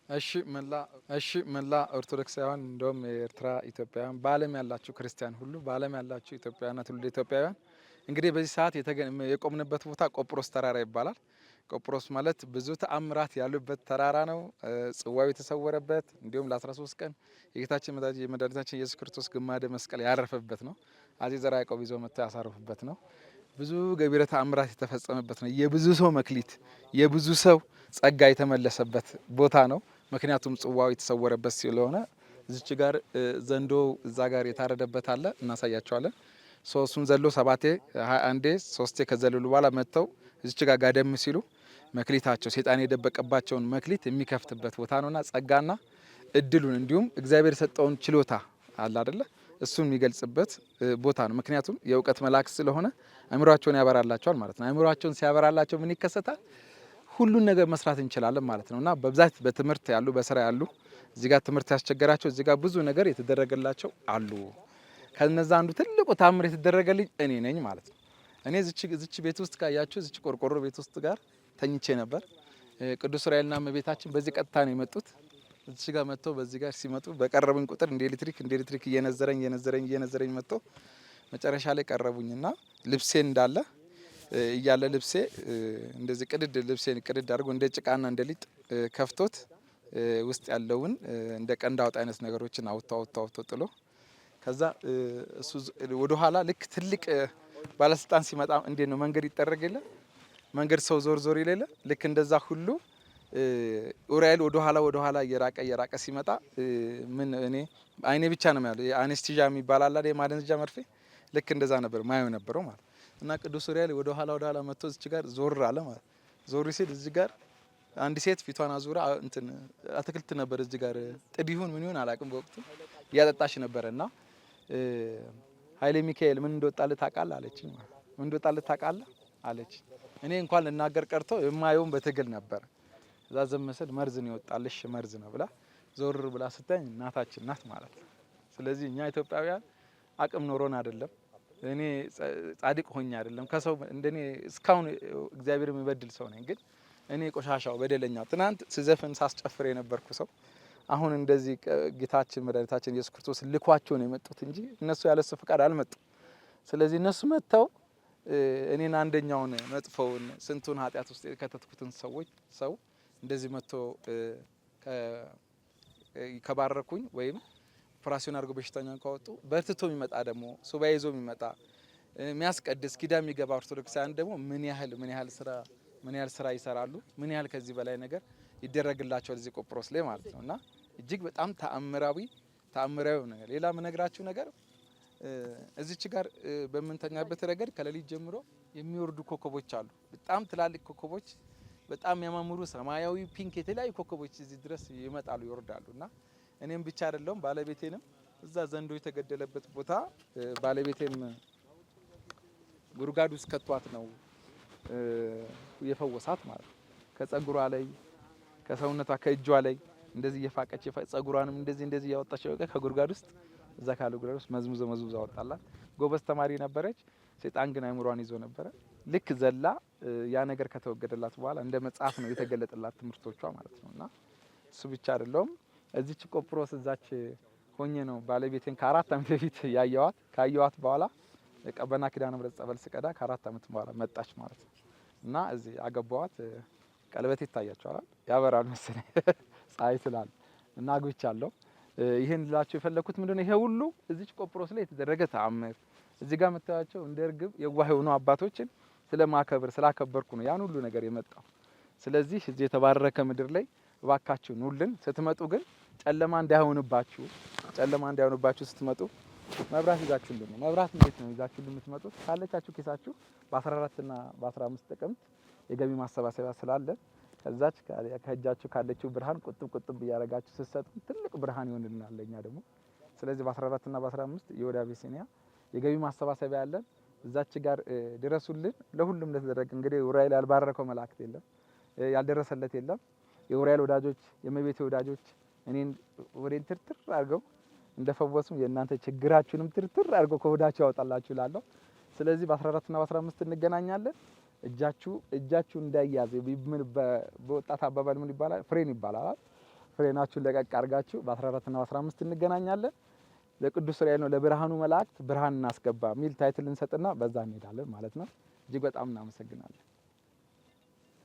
እሺ መላ ኦርቶዶክሳውያን፣ እንደውም የኤርትራ ኢትዮጵያውያን፣ በዓለም ያላችሁ ክርስቲያን ሁሉ፣ በዓለም ያላችሁ ኢትዮጵያውያንና ትውልደ ኢትዮጵያውያን፣ እንግዲህ በዚህ ሰዓት የቆምንበት ቦታ ቆጵሮስ ተራራ ይባላል። ቆጵሮስ ማለት ብዙ ተአምራት ያሉበት ተራራ ነው። ጽዋው የተሰወረበት፣ እንዲሁም ለ13 ቀን የጌታችን የመድኃኒታችን ኢየሱስ ክርስቶስ ግማደ መስቀል ያረፈበት ነው። አፄ ዘርዓ ያዕቆብ ይዘው መጥተው ያሳረፉበት ነው። ብዙ ገቢረ ተአምራት የተፈጸመበት ነው። የብዙ ሰው መክሊት፣ የብዙ ሰው ጸጋ የተመለሰበት ቦታ ነው። ምክንያቱም ጽዋው የተሰወረበት ስለሆነ። እዚች ጋር ዘንዶ እዛ ጋር የታረደበት አለ፣ እናሳያቸዋለን። ሶስቱን ዘሎ ሰባቴ፣ 21ዴ፣ ሶስቴ ከዘለሉ በኋላ መጥተው እዚች ጋር ጋደም ሲሉ መክሊታቸው፣ ሴጣን የደበቀባቸውን መክሊት የሚከፍትበት ቦታ ነውና ጸጋና እድሉን እንዲሁም እግዚአብሔር የሰጠውን ችሎታ አለ አይደለ፣ እሱን የሚገልጽበት ቦታ ነው። ምክንያቱም የእውቀት መልአክ ስለሆነ አእምሯቸውን ያበራላቸዋል ማለት ነው። አእምሯቸውን ሲያበራላቸው ምን ይከሰታል? ሁሉን ነገር መስራት እንችላለን ማለት ነው። እና በብዛት በትምህርት ያሉ፣ በስራ ያሉ፣ እዚህ ጋር ትምህርት ያስቸገራቸው፣ እዚህ ጋር ብዙ ነገር የተደረገላቸው አሉ። ከነዛ አንዱ ትልቁ ታምር የተደረገልኝ እኔ ነኝ ማለት ነው። እኔ እዚች ቤት ውስጥ ካያችሁ እዚች ቆርቆሮ ቤት ውስጥ ጋር ተኝቼ ነበር። ቅዱስ ዑራኤልና እመቤታችን በዚህ ቀጥታ ነው የመጡት። እዚች ጋር መጥተው በዚህ ጋር ሲመጡ በቀረቡኝ ቁጥር እንደ ኤሌክትሪክ እየነዘረኝ እየነዘረኝ እየነዘረኝ መጥቶ መጨረሻ ላይ ቀረቡኝና ልብሴ እንዳለ እያለ ልብሴ እንደዚህ ቅድድ፣ ልብሴን ቅድድ አድርጎ እንደ ጭቃና እንደ ሊጥ ከፍቶት ውስጥ ያለውን እንደ ቀንድ አውጣ አይነት ነገሮችን አውጥቶ አውጥቶ አውጥቶ ጥሎ፣ ከዛ እሱ ወደ ኋላ ልክ ትልቅ ባለስልጣን ሲመጣ እንዴት ነው መንገድ ይጠረግ የለ፣ መንገድ ሰው ዞር ዞር ይል የለ፣ ልክ እንደዛ ሁሉ ኡራኤል ወደ ኋላ ወደ ኋላ እየራቀ እየራቀ ሲመጣ ምን እኔ አይኔ ብቻ ነው ያለው። Anesthesia የሚባል አለ፣ የማደንዘዣ መርፌ፣ ልክ እንደዛ ነበር ማየው ነበረው ማለት። እና ቅዱስ ኡራኤል ወደ ኋላ ወደ ኋላ መጥቶ እዚች ጋር ዞር አለ ማለት። ዞር ሲል እዚህ ጋር አንድ ሴት ፊቷን አዙራ እንትን አትክልት ነበር እዚህ ጋር፣ ጥድ ይሁን ምን ይሁን አላውቅም፣ በወቅቱ እያጠጣች ነበረ። እና "ኃይለ ሚካኤል፣ ምን እንደወጣልህ ታውቃለህ?" አለችኝ። "ምን እንደወጣልህ ታውቃለህ?" አለች። እኔ እንኳን ልናገር ቀርቶ የማየውን በትግል ነበር። እዛ ዝም ስል "መርዝ ነው የወጣልሽ፣ መርዝ ነው" ብላ ዞር ብላ ስታኝ እናታችን ናት ማለት ነው። ስለዚህ እኛ ኢትዮጵያውያን አቅም ኖሮን አይደለም፣ እኔ ጻድቅ ሆኜ አይደለም፣ ከሰው እንደኔ እስካሁን እግዚአብሔር የሚበድል ሰው ነኝ። ግን እኔ ቆሻሻው በደለኛው፣ ትናንት ስዘፍን ሳስጨፍር የነበርኩ ሰው፣ አሁን እንደዚህ ጌታችን መድኃኒታችን ኢየሱስ ክርስቶስ ልኳቸው ነው የመጡት እንጂ እነሱ ያለሱ ፍቃድ አልመጡም። ስለዚህ እነሱ መጥተው እኔን አንደኛውን መጥፎውን፣ ስንቱን ኃጢአት ውስጥ የከተትኩትን ሰው እንደዚህ መጥቶ ከባረኩኝ ወይም ኦፕራሲዮን አድርገው በሽተኛውን ካወጡ፣ በርትቶ የሚመጣ ደግሞ፣ ሱባኤ ይዞ የሚመጣ፣ የሚያስቀድስ፣ ኪዳን የሚገባ ኦርቶዶክሳውያን ደግሞ ምን ያህል ስራ ይሰራሉ፣ ምን ያህል ከዚህ በላይ ነገር ይደረግላቸዋል እዚህ ቆጵሮስ ላይ ማለት ነው። እና እጅግ በጣም ተአምራዊ ተአምራዊ ነገር። ሌላ የምነግራችሁ ነገር እዚች ጋር በምንተኛበት ረገድ ከሌሊት ጀምሮ የሚወርዱ ኮከቦች አሉ። በጣም ትላልቅ ኮከቦች፣ በጣም የሚያማምሩ ሰማያዊ፣ pink፣ የተለያዩ ኮከቦች እዚህ ድረስ ይመጣሉ፣ ይወርዳሉ። እና እኔም ብቻ አይደለሁም፣ ባለቤቴንም እዛ ዘንዶ የተገደለበት ቦታ ባለቤቴም ጉድጓድ ውስጥ ከቷት ነው የፈወሳት ማለት ነው። ከጸጉሯ ላይ፣ ከሰውነቷ፣ ከእጇ ላይ እንደዚህ እየፋቀች፣ ጸጉሯንም እንደዚህ እንደዚህ እያወጣች ከጉድጓድ ውስጥ፣ እዛ ካለ ጉድጓድ ውስጥ መዝሙዞ መዝሙዞ አወጣላት። ጎበዝ ተማሪ ነበረች። ሰይጣን ግን አይምሯን ይዞ ነበረ። ልክ ዘላ ያ ነገር ከተወገደላት በኋላ እንደ መጽሐፍ ነው የተገለጠላት ትምህርቶቿ ማለት ነው። እና እሱ ብቻ አይደለውም። እዚች ቆጵሮስ እዛች ሆኜ ነው ባለቤቴን ከ4 ዓመት በፊት ያየዋት። ካየዋት በኋላ ቀበና ኪዳነ ምሕረት ጸበል ስቀዳ ከ4 ዓመት በኋላ መጣች ማለት ነው። እና እዚህ አገባዋት። ቀለበት ይታያቸዋል፣ ያበራል መሰለኝ ፀሐይ ስላለ፣ እና አግብቻለሁ። ይሄን ልላችሁ የፈለኩት ምንድነው? ይሄ ሁሉ እዚች ቆጵሮስ ላይ የተደረገ ተአምር፣ እዚህ ጋር የምታያቸው እንደ እርግብ የዋህ የሆኑ አባቶችን ስለማከብር፣ ስላከበርኩ ነው ያን ሁሉ ነገር የመጣው። ስለዚህ እዚህ የተባረከ ምድር ላይ እባካችሁ ኑልን። ስትመጡ ግን ጨለማ እንዳይሆንባችሁ፣ ጨለማ እንዳይሆንባችሁ ስትመጡ መብራት ይዛችሁልን ነው። መብራት እንዴት ነው ይዛችሁልን የምትመጡት? ካለቻችሁ ኪሳችሁ በ14 እና በ15 ጥቅምት የገቢ ማሰባሰቢያ ስላለ ከዛች ከእጃችሁ ካለችው ብርሃን ቁጥብ ቁጥብ እያደረጋችሁ ስትሰጡ ትልቅ ብርሃን ይሆንልናል ለኛ ደግሞ። ስለዚህ በ14 እና በ15 የወደ አቢሲኒያ የገቢ ማሰባሰቢያ ያለን እዛች ጋር ድረሱልን። ለሁሉም ለተደረገ እንግዲህ ኡራኤል ያልባረከው መላእክት የለም፣ ያልደረሰለት የለም። የኡራኤል ወዳጆች፣ የእመቤቴ ወዳጆች እኔን ወሬን ትርትር አድርገው እንደፈወሱ የእናንተ ችግራችሁንም ትርትር አድርገው ከሆዳችሁ ያወጣላችሁ እላለሁ። ስለዚህ በ14 እና በ15 እንገናኛለን። እጃችሁ እጃችሁ እንዳይያዝ፣ ምን በወጣት አባባል ምን ይባላል? ፍሬን ይባላል። ፍሬናችሁን ለቀቅ አድርጋችሁ በ14 እና በ15 እንገናኛለን። ለቅዱስ ዑራኤል ነው ለብርሃኑ መላእክት ብርሃን እናስገባ ሚል title እንሰጥና በዛ እንሄዳለን ማለት ነው። እጅግ በጣም እናመሰግናለን።